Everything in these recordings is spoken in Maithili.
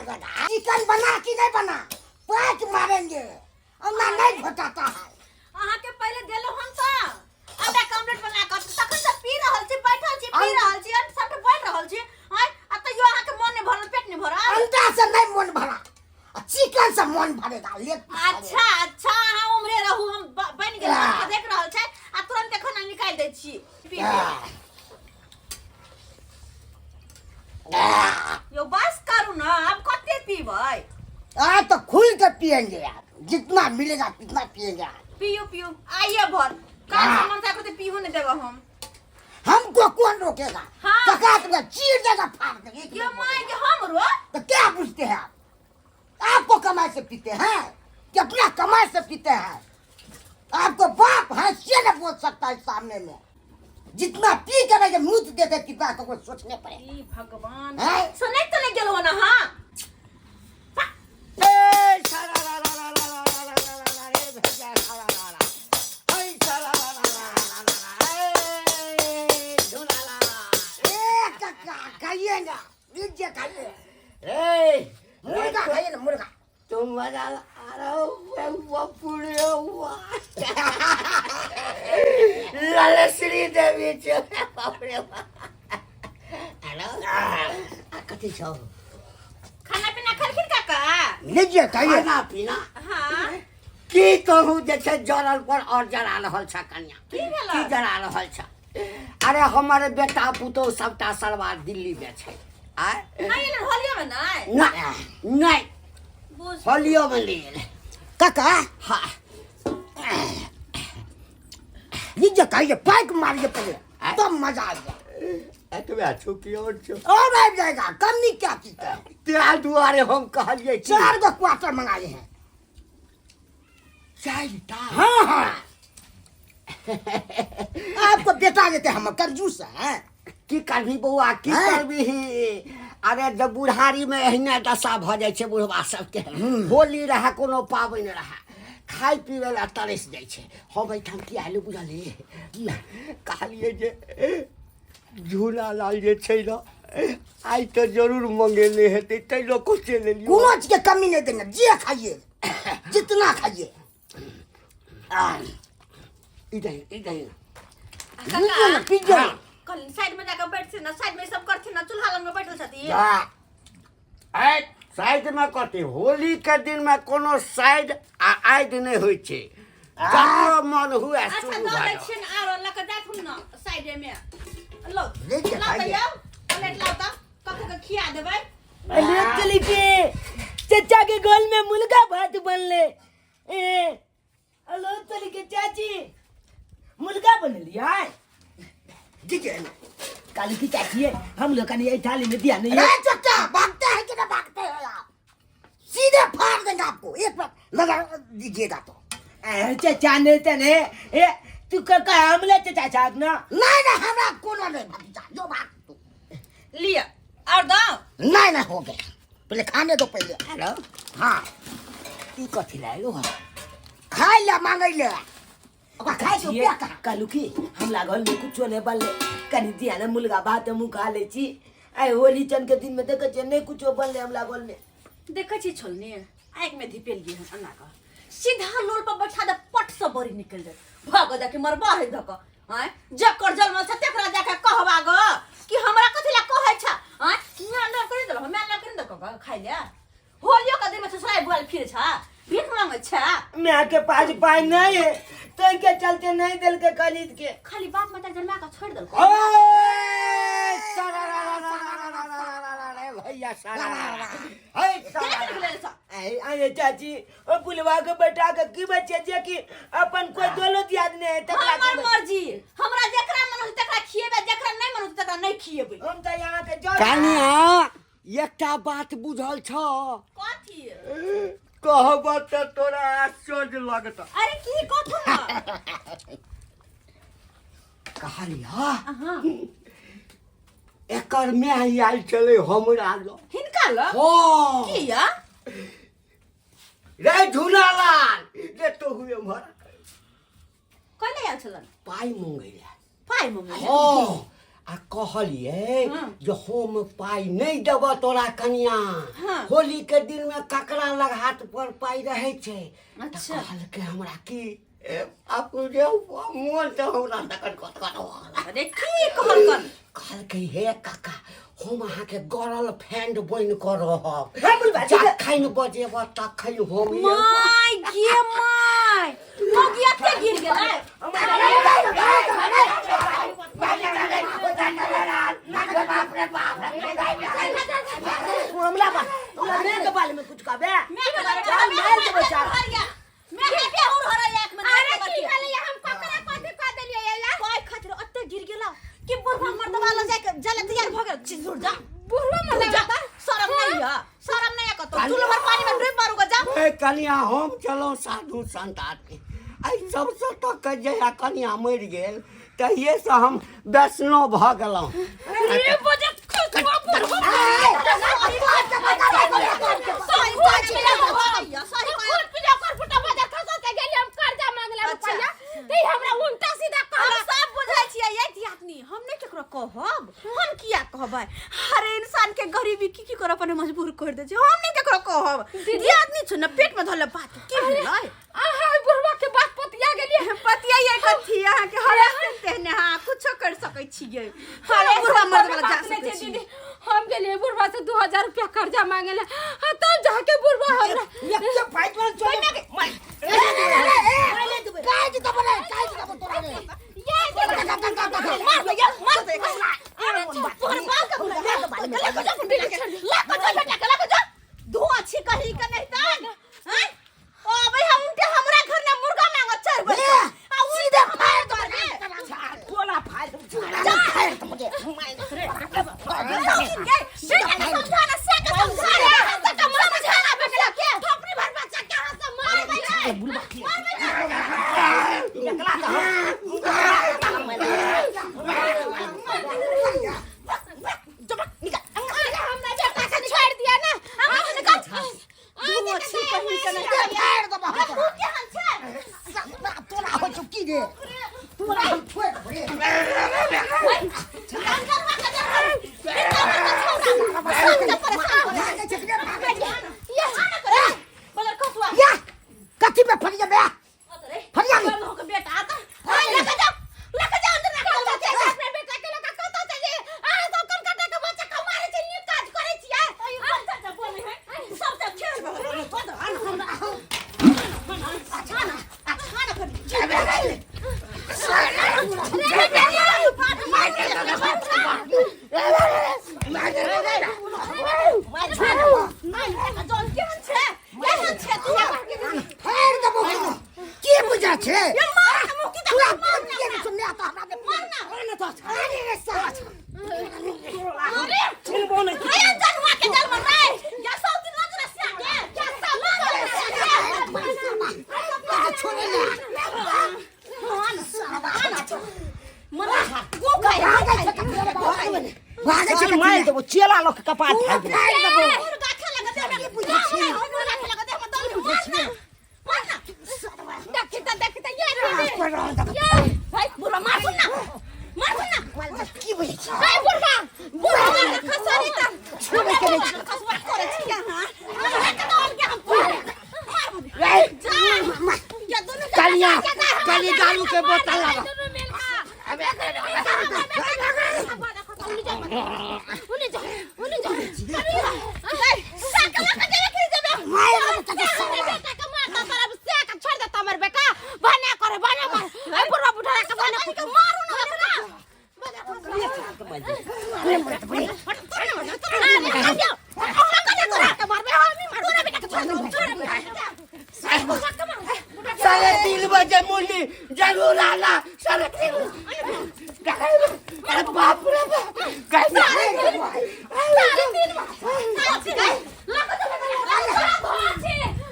जाएगा। चिकन बना कि नहीं बना, पैक मारेंगे और ना नहीं घोटाता है। अहाँके पहिले देलहुँ हम तऽ अंडा के ऑमलेट बना कऽ, तखन से पी रहल छी, बैठल छी, पी रहल छी, अंट संट बोलि रहल छी। आँय, आ तैयो अहाँके मन नहि भरल, पेट नहि भरल। अंडा से नहीं मन भरा, आ चिकन से मन भरेगा ले। अच्छा अच्छा, अहाँ उम्हरे रहू, हम बनि गेल आ। देख रहल छै आ तुरंत खाना निकालि दै छी। पी यो, बस करू ना, आब कते पीबै? आ तो खुल के पियेंगे यार, जितना मिलेगा तितना पियेंगे यार। पियू पियू, आइए भर काल हाँ। से मन चाहे तो पीहू नहीं देब हम। हमको कौन रोकेगा? हाँ। पका दूंगा, चीर देगा, फाड़ देगा एक यो नंबर। My के हमरो तो क्या पूछते हैं आप? आपको कमाई से पीते हैं कि अपना कमाई से पीते हैं? आपको बाप है से न बोल सकता है सामने में। जितना पी के नहीं मुंह देते कितना तो कोई सोचने पड़े। ई भगवान। हैं? सुनै तो नहीं गेलो ना? हाँ। ए सारा रा रा रा रा रा रा रा रा रा रे भैया, सारा रा रा, ऐ सारा रा रा रा रा रा रा, ए झूलाला। ए काका, खाइए ना, लीजिए, खाइए। ए मुर्गा खाइए ना, मुर्गा। तुम मजा आ रहा हो पूरे हुआ ललश्री देवी छे, बाप रे बाप। हेलो, आ कथी छौ? खाना पीना खेलखिन काका? लीजिए, खाइए। खाना पीना हाँ। की कहूँ, जे छै जरल पर और जरा रहल छ कन्या। की भेल? की जरा रहल छ? अरे हमर बेटा पुतोह सबटा सरवा दिल्ली में छै। आय नहीं एलन होलियो में? नहीं? नहीं नहीं। बुझ होलियो में नहीं एलै। काका। हाँ। लीजिए, खाइए, पैक मारिए पहले, तब मजा आ गया। एतबे छौ कि और छौ? और आ जाएगा, कमी क्या चीज है? तेरा दुआरे हम कहलिए कि चार गो क्वार्टर मंगाए हैं। चारिटा? हाँ हाँ, आपको बेटा देते, हम कंजूस हैं। की करबी बौआ, की हैं? करबी? अरे जब बुढ़ारी में एहिना दशा भऽ जाइ छै बुढ़वा सबके, होली रहै कोनो पाबनि रहै, खाय पीबै लए तरसि जाइ छै। हम एहिठाम की आयलहुँ बुझलियै? कहलियै जे झूला लाल जे छै ने, आइ तऽ जरूर मंगेने हेतै, ताहि लऽ कऽ चलि एलियै। कोनो चीज के कमी नहीं देंगे, जे खाइए, जितना खाइए। ई दही, ई दही। पीजिए ना, पीजिए ना। कल साइड में जाकर बैठथिन ना, साइड में सब करथिन ना, चूल्हा लग में बैठल छथिन। आइ साइड में कथी? होली के दिन में कोनो साइड आ आइड नहि होइ छै, जकरो मन हुए। अच्छा। शुरू दऽ भऽ दै जाउ। छियनि आरो लऽ कऽ जाथुन ने साइडे में। लो। लीजिए, लाउ तऽ। खाइए। यौ, प्लेट लाउ तऽ ककरो के खिया देबै। अरे चली के चचा के गोल में मुर्गा भात बनले। ए हेलो, चली के चाची, मुर्गा बनलियै? दीजिए ना। काली की चाची है, हम लोग का नहीं थाली में दिया नहीं है। अरे चचा, भागते हैं कि ना भागते हैं आप? सीधे फाड़ देंगे आपको, एक बार लगा दीजिएगा तो। ए, चचा ने तने ए तू का हमले चचा छाक ना। नहीं नहीं, हमरा कोनो नहीं, भतीजा जो भाग तू। लिअ, आओर दौ। नहीं नहीं, हो गया, पहले खाने दो पहले। हेलो। हाँ। ई कथी लए एलहुँ हँ? खाय ले, मांगे ले, ओकरा खाय के रुपया कहाँ? कालू की हम लागल में कुछो नहीं बनले, कनी दिया ना मुर्गा भात, हम खा ले छी। आइ होली चन के दिन में देखे छियै, नहीं कुछो बनले हम लागल में। देखै छी छोलनी, आगि में धिपेलियै हन एना कऽ, सीधा लोल पर बैठा दे, पट से बड़ी निकलि जायत। भऽ गेल, जाके मरबा है धऽ कऽ। आँय, जकर जन्म छै तकरा जाके कहबा ग कि हमरा कथी लए कहै छ? आँय, मैं ना करि देलहुँ, मैं ना करि देलहुँ खाइ ले। होलियो के दिन में ससुराल बुआल फिर छ, भीख मांगै छ। माय के पास पाई नहीं है तो के चलते नहीं दिल के खरीद के। खाली बाप माता जन्मा के छोड़ि देलको। ए, सारा रा रा रा रा रा रा रा रा रा रे भैया, सारा रा रा, हे केना सारा निकलै सँ? आए आए चाची, ओ बुलवा के बैठा के की बच्चे जे कि अपन कोई दौलत याद नहीं है तकरा हमर की। मर्जी, हमरा जेकरा मन होतै तकरा खिएबै, जेकरा नहि मन होतै तकरा नहि खिएबै। हम तो यहाँ के जज। कनिया, एकटा बात बुझल छ? कथी? कहब तऽ तोरा आश्चर्य लगत। अरे की, कथू न। कहलिया हाँ। एकर माय आयल छलै हमरा लग। हिनका लग? हँ। किया? रे झूलालाल रे, तो हुए एम्हर। कहिले आयल छलन? पाइ मंगै लए। पाइ मंगै लए? हँ, आ कहलिए जे हम पाइ नहि देबऽ तोरा कनिया। होली के दिन में ककरा लग हाथ पर पाइ रहै छै? तऽ अच्छा। कहलकै हमरा की ए, बापू रे, मोन तऽ हमरा तखन कत कत भऽ गेल। अरे की कहलकन? कहलकै हे काका, हम अहाँके गरल फ्रेंड बनि कऽ रहब, हे बुलबा, ठीक है। जखन बजेब तखन हम एब। My गे my, मौगी एते गिर गेलै। तू हमरा बा हमरा मैं के बारे में कुछ कहबे? मैं के बारे में? चल, मार देबो चार। मैं के बेहुर हो रहा एक में। अरे की भेलै? हम ककरा कथी कह देलियै यार? कोई खातिर एते गिर गेला कि बुढ़वा मर्दवा लग जाके जले तैयार भ गेल। झुर जा बुढ़वा झुर जा, शरम नहीं है, शरम नहीं है कतो। चूल्हा भर पानी में डूब मारूगा जा। ए कनिया, हम चलौं साधु संत आदमी। एहि सबसँ तक जहिया कनिया मरि गेल तहिएसँ हम वैष्णव भऽ गेलहुँ। अरे बजे खुशबा बुढ़वा खुद पिया कर फुटा बाजार खसा के गेलियै हम कर्जा मांगले रुपैया, ते हमरा उल्टा सीधा हम कहला। सब बुझै छियै ये धियातनी, हम नहीं केकरो कहब। हम किया कहबै? हर इंसान के गरीबी की की करऽ अपने मजबूर कर दे छै। हम नहीं केकरो कहब। धियातनी छै ने, पेट में धरले बात की भेलै? अहाँ ओहि बुढ़वा के बात पतिया गेलियै? पतिया ये कथी अहाँ के हर तेहने हाँ कुछो कर सकै छियै। हर बुढ़वा मर्द वाला जा सकै छी। दीदी, हम गेलियै बुढ़वा से 2000 रुपया कर्जा मांगे ला, हाँ, तब जाके बुढ़वा हमरा एक फाइट में चल। काय जी तब रे, काय जी तब तोरा रे? मार दे यार, मार दे। अरे तोहर बाल का बुला बाल के लग जा, बेटा के लग जा, बेटा के लग जा। धुआं छी कहीं के नहीं तान हैं। ओ भाई, हम उनके हमरा घर ने मुर्गा मांगत चार बजे आ सीधे फायर कर दे। कोला फाइट। फायर तो मुझे बेटा के समझाना से के समझाना से के समझाना बेटा के थोपड़ी भर बच्चा के हाथ से मार दे। एकला तो हमरा बेटा के छोड़ दिया ना, हमरा निकाल। धुआं छी कहीं के नहीं। फायर दबा हम तोरा। तू केहन छै? तोरा हो चुकी रे, तोरा हम छोड़ देबो रे। भागै छै रे, भागै छै। या कथी में फरिया बे फरिया रे? फायर देबो हम। की बुझा छै तोरा? बोल किए ने सुनने आता हमरा दे। मार ना तो। अरे रे साला, सुनबो नहीं। छोड़े ना। भागै छै। मार देबो, चेला लोक कपार फाड़ि देबो। फायर देबो। की बुझै छै? कनिया, कनि दारू के बोतल लाबऽ। 3:30 बजे मुन्नी जरूर आना, 3:30। अरे बाप रे बाप, कैसे?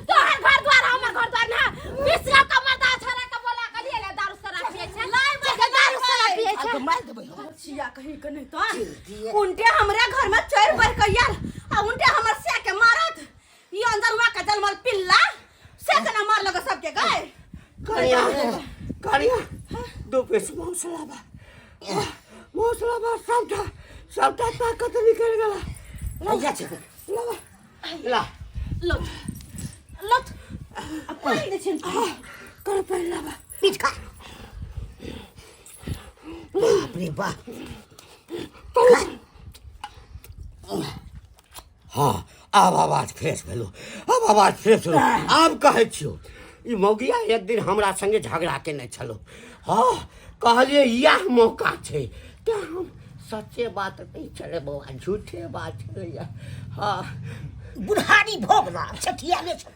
तोहर घर द्वार हमर घर द्वार ना मिश्रा का मर्दा छोरा के बोला के लिए दारू शराब पिए छै, दारू शराब पिए छै। मार देबै हम। छिया कहीं के नहीं तो उनटे हमरे घर में चोर बढ़ के यार आ उनटे हमर से के मारत। ई अंदर हुआ के जलमल पिल्ला से के ना मार लगे सबके गए। कनिया, कनिया, 2 पीस मांस लाबा। मौसला सबटा सबटा ताकत निकलि गेला। हैया छै। ला ला लौट लौट, आ पानि दै छियनि। कर पानि लाबा। पीठ खा, बाप रे बाप। हाँ, आब आवाज फ्रेश भेलो, आब आवाज फ्रेश भेलो। आब कहै छियौ, ई मौगिया एक दिन हमरा संगे झगड़ा केने छलो। हाँ, कहलियै इएह मौका छै। तऽ हम सच्चे बात नहि छलै बौआ, झूठे बात छलैया। हाँ, बुढ़ारी भऽ गेला, छठियाले छौ।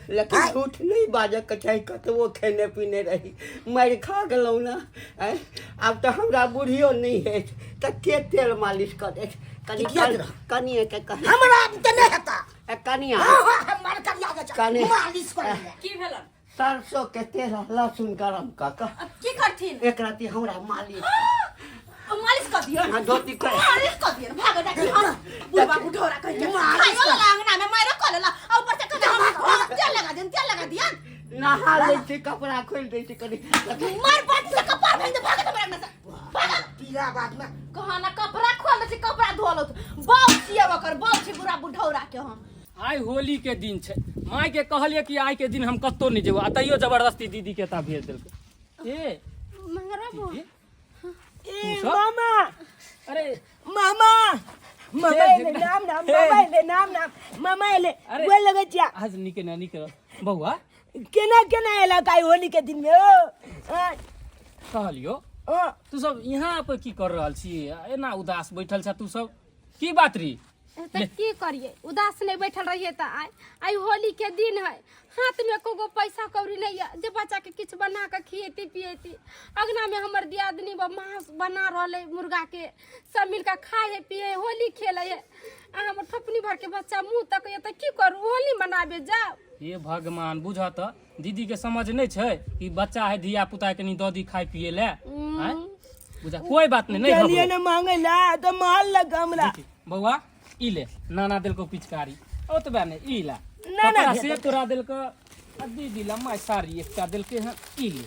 लेकिन झूठ नहि बाजऽके चाही। कतबो खेने पीने रही, मारि खा गेलहुँ ने। आँय, आब तऽ हमरा बुढ़ियो नहि अछि तऽ के तेल मालिश कऽ देत कनि? किया देलह? कनिएके कहि। हमरा तऽ नहि हेता। ए, कनिया। हाँ हाँ, हमर करिया के कनि- मालिश कर लिया। की भेलन? सरसों के तेल आ लहसुन गरम कऽ कऽ अब की करथिन? एक राति हमरा मालिश अब मालिश कर दियन। हाँ, धोती कर। मालिश कर दियन, भागो जाके। हम बुढ़वा बुढ़ौरा कहि के मालिश खाइयो वाला अंगना में मारो कर लेला आ ऊपर से कहते हम तेल लगा दियन, तेल लगा दियन। नहा लै छी, कपड़ा खोलि दै छी कनि। मार बात से कपार भांग दे, भागो हमरा अंगना से, भागो। पीला बाद में कहा ना कपड़ा खोल दे छी, कपड़ा धो लो। बाप छियै ओकर, बाप छी बुढ़ा बुढ़ौरा के हम। आइ होली के दिन छै। माय के कहलियै कि आइ के दिन हम कतौ नहि जेबो, आ तैयो जबरदस्ती दीदी के एतऽ भेज देलकै। ए दीदी, ए तू सब? मामा। अरे मामा, मामा हे, एले। नाम नाम। हे। मामा एले, नाम नाम, मामा एले। अरे। गोर लगै छिया। आज निके ना निके रह। बौआ। केना केना एला काई होली के दिन में ओ? हाँ, कहलियो ओ, तू सब यहाँ पर की कर रहल छी? एना उदास बैठल छ तू सब, की बात री? तऽ की करिए, उदास नहीं बैठल रहिए? तऽ आइ आइ होली के दिन है, हाथ में एको गो पैसा कौड़ी नहीं है जे बच्चा के किछु बना के खिएती पिएती। अगना में हमर दियादनी बा मांस बना रहल है मुर्गा के, सब मिल के खाए है, पिए है, होली खेले है, आ हमर ठोपनी भर के बच्चा मुँह तकैए, तऽ की करू, होली मनाबे जाउ? हे भगवान, बुझ तऽ दीदी के समझ नहीं छै कि बच्चा है, धिया पुता के कनी दऽ दी खाय पिए ले। आँय? बुझा, कोई बात नहीं, नहीं चलिए घबरो। ने मांगे ला तो मार लग हमरा। देखी, बौआ, ई ले, नाना देलको पिचकारी, ओतबे ने ई ला नाना कपड़ा भेटल। से तोरा देलको, आ दीदी ला माय साड़ी एकटा देलके हन, ई ले।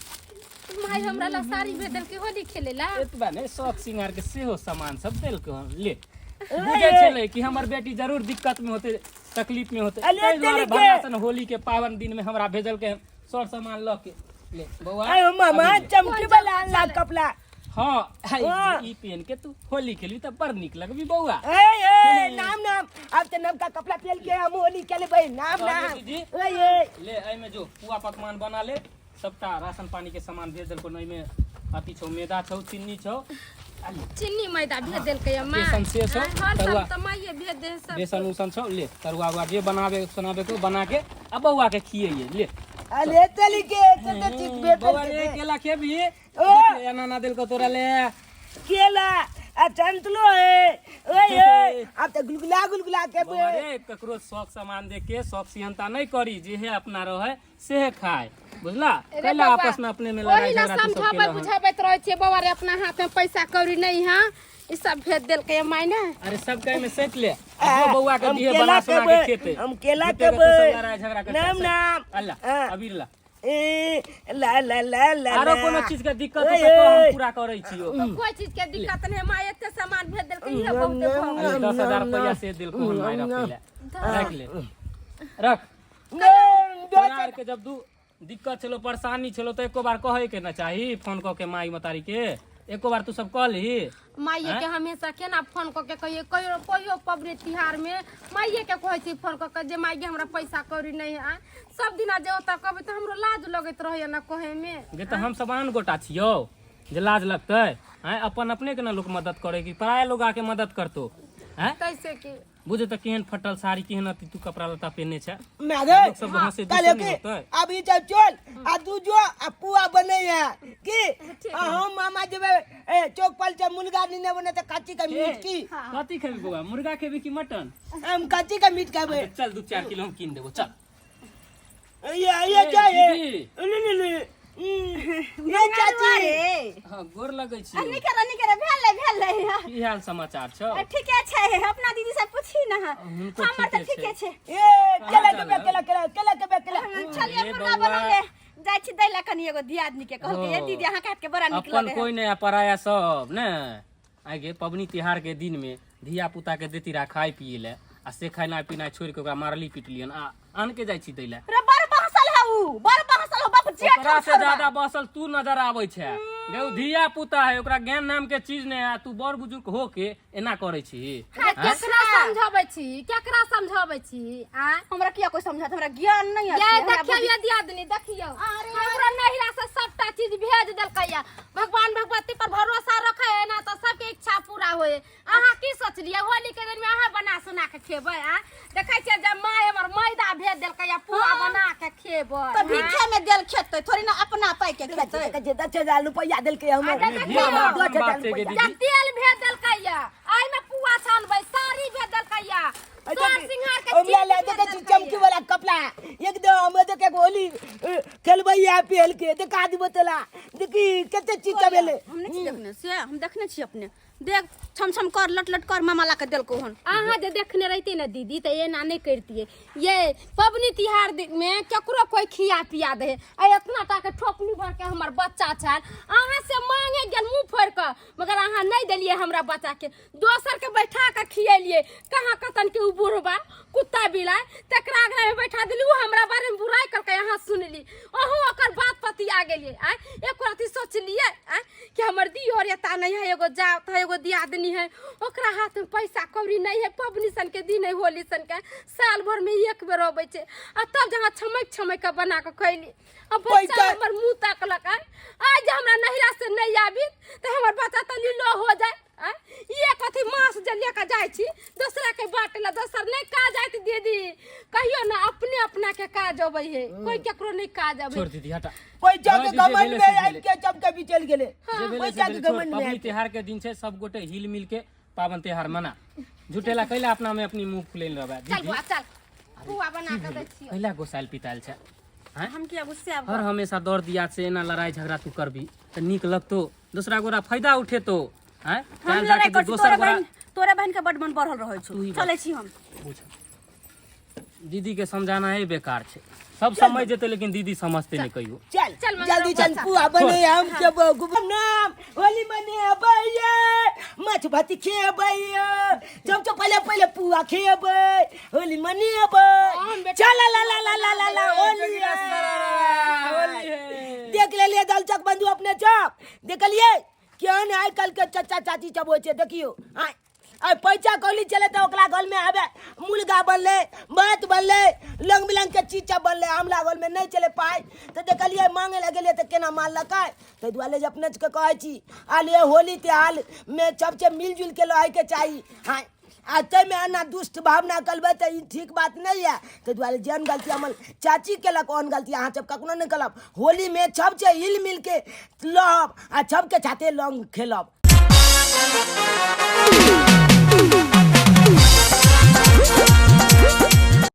माय हमरा ला साड़ी भेज देलकै होली खेले ला। एतबे ने, शौक सिंगार के सेहो सामान सब देलको हन, ले। बुझै छलै कि हमर बेटी जरूर दिक्कत में होते, तकलीफ में होते, अरे ताहि दुआरे देलकै। भगवान होली के पावन दिन में हमरा भेजलकै हन सर सामान लऽ के। ले बौआ, आयो मामा, अभी ले। चमकी वाला अनला कपड़ा। हाँ, हाँ। ई पहन के तू होली खेलबी तऽ बड़ नीक लगबी बौआ। ए ए, नाम नाम, अब तो नवका कपड़ा पहन के हम होली खेले भाई, नाम अरे नाम। दीदी। ए ए, ले, एहिमे जो पुआ पकवान बना ले। सबटा राशन पानी के सामान भेज देलको। एहिमे अथी छौ, मैदा छौ, चीनी छौ, आ ले। चीनी मैदा भेज देलकै माय। बेसन से छौ, हर तरुआ। साल तऽ माइए भेज दे सब। बेसन उसन छौ, ले तरुआ उरुआ जे बनाबे सुनाबे के बना के आ बौआ के खियैये, ले। अरे चली के तो चीज भेटल। बौआ रे, केला खेबी? ओ। देखिए, एना ना देलको तोरा, ले। केला आ चंतलो है। ओए ओए, अब तो गुलगुला गुलगुला के बौआ रे, ककरो शौक सामान देख के शौक सिहनता नहीं करी, जेहे अपना रहे सेहे खाए, बुझला? रे कैला बौआ, आपस में अपने में लड़ाई ओही ला झगड़ा तू सब समझाबै केलह हन। बुझाबैत रहै छियै, बौआ रे, अपना हाथ में पैसा कौड़ी नहीं है, ई सब भेज देलकै माय ने। अरे सब कहे में सैत ले, आ जो बौआ के हम दिहे केला बना सुना के खेबै, खेते। हम केला झूठे के तू सब खेबै। लड़ाई झगड़ा करता। नाम सैत। नाम। अल्लाह हाँ। अबीर ला। ए ला ला ला ला। आरो ला। कोनो चीज के दिक्कत ओए, हो तऽ कह, हम ओए। पूरा करै छियो। कोई चीज के दिक्कत नहीं माय, एते सामान भेज देलकै, इहे बहुते भऽ गेल। अरे 10,000 रुपया से देलको हन माय, रखै ले, रख ले, रख। नहीं, तोरा आर के जब दू दिक्कत छलो, परेशानी छलो, तऽ एको बार कहै के न चाही फोन कऽ के माई मतारी के? एको बार तू सब कहली? माइये के हमेशा केना फोन कऽ के कहियो कहियो कहियो पबनी तिहार में माइये के कहै छी फोन कऽ के जे माइये हमरा पैसा कौड़ी नहीं है। सब दिना जे ओतऽ कहबै तऽ हमरो लाज लगैत रहैया ने कहै में। गे, तऽ हम सब आन गोटा छियौ जे लाज लगतै? आँय, अपन अपने के ने लोक मदद करे कि पराया लोग आके मदद करतो? आँय, कैसे की बुझे तऽ केहन फटल साड़ी, केहन अथी तू कपड़ा लत्ता पहिरने छै। मारे लोक सब हंसे कहले दूसरे कि नहि होतै। अभी चल चल आ तू जो आ पुआ बने है कि आ हम मामा जेबे ए चौक पर से मुर्गा नीने बने त काची का मीट की। कथी खेबी बौआ, मुर्गा खेबी कि मटन? हम काची का मीट खाबे। चल, 2-4 किलो हम कीन देबो, चल। ये ये जाए। दीदी। ले ले ले, ये चाची। रे। हाँ, गोर लगै छी। निके रह, निके रह, भेल भेल। की हाल समाचार छौ? ठीके छै। अपना दीदी से पूछी ना। हुनको हमर तऽ ठीके ठीके छै। ए केला के बे, केला केला केला के बे केला। चलिए। ए मुर्गा बौआ। बनौले जाइ छी दै ला कनी एगो दियादनी के। कहलकै, ए दीदी, अहाँ के हाथ के बड़ा नीक अपन लगे। कोई नहीं आ पराया सब ने। आइ गे पबनी तिहार के दिन में धिया पुता के देती रहा खाए पिए ले आ से खेनाइ पिनाइ छोड़ि के ओकरा मारली पिटलियन आ आन के जाइ छी दै ले। रे बड़ बहसल है उ, बड़ बहसल हो बाप जेठ। ओकरा से ज्यादा बसल तू नजर आबै छै गे। उ धिया पुता है, ओकरा ज्ञान नाम के चीज नहीं है। तू बड़ बुजुर्ग हो के एना करै छी? हाँ, केकरा समझाबै छी, केकरा समझाबै छी आ? हमरा किया कोई समझात? हमरा ज्ञान नहीं है। ये देखियौ, ये दियादनी देखियौ, हमरा नहिरा से सबटा चीज भेज देलकै। भगवान भगवती पर भरोसा रखे है ना, तो सबके इच्छा पूरा होए। अहाँ की सोचलियै, होली के दिन में अहाँ बना सुना के खेबै? आ देखै छियै जे माय हमर मैदा भेज देलकै, पुआ बना के खेबै। तो भिखे में देल खेतै थोड़ी ना, अपना पाई के खेतै। देखै छियै, 10,000 रुपैआ देलकै हमर। आ देखियौ, 10,000 बात छै गे रुपैआ। दीदी। जे तेल भेज देलकै, एहि में पुआ छानबै, साड़ी भेज देलकै, सोर सिंगार के हमरा चीज ले भेज देखै छी देलकै। चमकी वाला कपड़ा एकदम। हम देखे होली खेलबै आ पेल के देखा दिबो तोला। देखी कते चीज भेलै। हम नहीं छी देखने से, हम देखने छी अपने। देख, छम छम कर लट लट कर मामा ला के देलको हन। अहाँ जे देखने रहितियै ने दीदी, तऽ एना नहि करितियै। ये पबनी तिहार में केकरो कोई खिया पिया दे? आ एतना टा के ठोपनी भर के हमर बच्चा छल, अहाँ से मांगे गेल मुंह फोड़ कऽ, मगर अहाँ नहि देलियै हमरा बच्चा के। दोसर के बैठा के खियेलियै। कहाँ कतन के उ बुढ़बा कुत्ता बिलाय, तकरा आगरा में बैठा देली। उ हमरा बारे में बुराई करके, अहाँ सुनली, अहूँ ओकर बात पतिया गेलियै। आँय, एको रत्ती सोचलियै आँय कि हमर दियोर एता नहीं है, एगो जात है, एगो दियादनी है, ओकरा हाथ में पैसा कौड़ी नहीं है। पबनी सन के दिन है, होली सन के, साल भर में एक बेर अबै छै, आ तब जहाँ छमक छमक के बना के खैली, आ बच्चा हमर मुँह तकलक। आय आइ जे हमरा नहिरा से नहीं आबी तऽ हमर बच्चा तऽ लीलो हो जाए। आँय, ये कथी मांस जे लेके जाइ छी दोसरा के बाटे ला, दोसर नहीं काज आयत दीदी कहियो ना। अपने अपना के काज अबै है, कोई केकरो नहीं काज अबै। छोड़ दीदी, हटा। पैसा रहै के दीदी, घमंड भेलै में से आबि भेलै। के चमके भी चलि गेलै। जे भेलै से पैसा के भेलै, छोड़। घमंड में पबनी आबि के। त्योहार के दिन छै, सब गोटे हिल मिल के पावन त्योहार मना। झूठेला कैला अपना में अपनी मुंह फुलेल रहबै? चल दीदी बुआ, चल, पुआ बना के दै छियौ। कैला गोसाइल पितायल छै आँय? हम किया गुस्सा? हर हमेशा दौड़ दिया से एना लड़ाई झगड़ा तू करबी तऽ नीक लगतो? दूसरा गोरा फायदा उठेतो आँय? हम काल्हि लड़ाई जाके करै छी? दोसर तोरे गोरा बहन, तोरे बहन के बड मन बढ़ल रहै छौ। तू ही चलै छी हम। बुझ, दीदी के समझाना है बेकार छै। सब समझ जेतै, लेकिन दीदी समझते नहीं कहियो। चल चल मंगल जल्दी चल, बच्चा। पुआ बने, हम खेबो। नाम होली मनेबै, माछ भात खेबै। जब तो पहिले पहिले पुआ खेबै, होली मनेबै। चल ला ला ला ला ला ला, होली है। होली है। देख लेलियै दलचक बंधु, अपने चौक देखलियै केहन आइ काल्हि के चचा चाची सब होइ छै। देखियौ, आइ आइ पैसा कौली चले तऽ ओकरा घर में आबे मुर्गा बनलै, भात बनलै, रंग बिरंग के चीज सब बनलै। हमरा घर में नहि चले पाइ, तऽ देखलियै मांगे लए गेलियै तऽ केना मारलकै। ताहि दुआरे जे अपने सबके कहै छी, आल ये होली त्योहार में सबसे मिलजुल के रहैके चाही। हाँ, आ ताहिमे एना दुष्ट भावना करबै तऽ ई ठीक बात नहि यऽ। ताहि दुआरे जेहन गलती हमर चाची केलक, ओहन गलती अहाँ सब कखनो नहि करब। होलीमे सबसे हिल मिलके रहब आ सबके साथे रंग खेलब।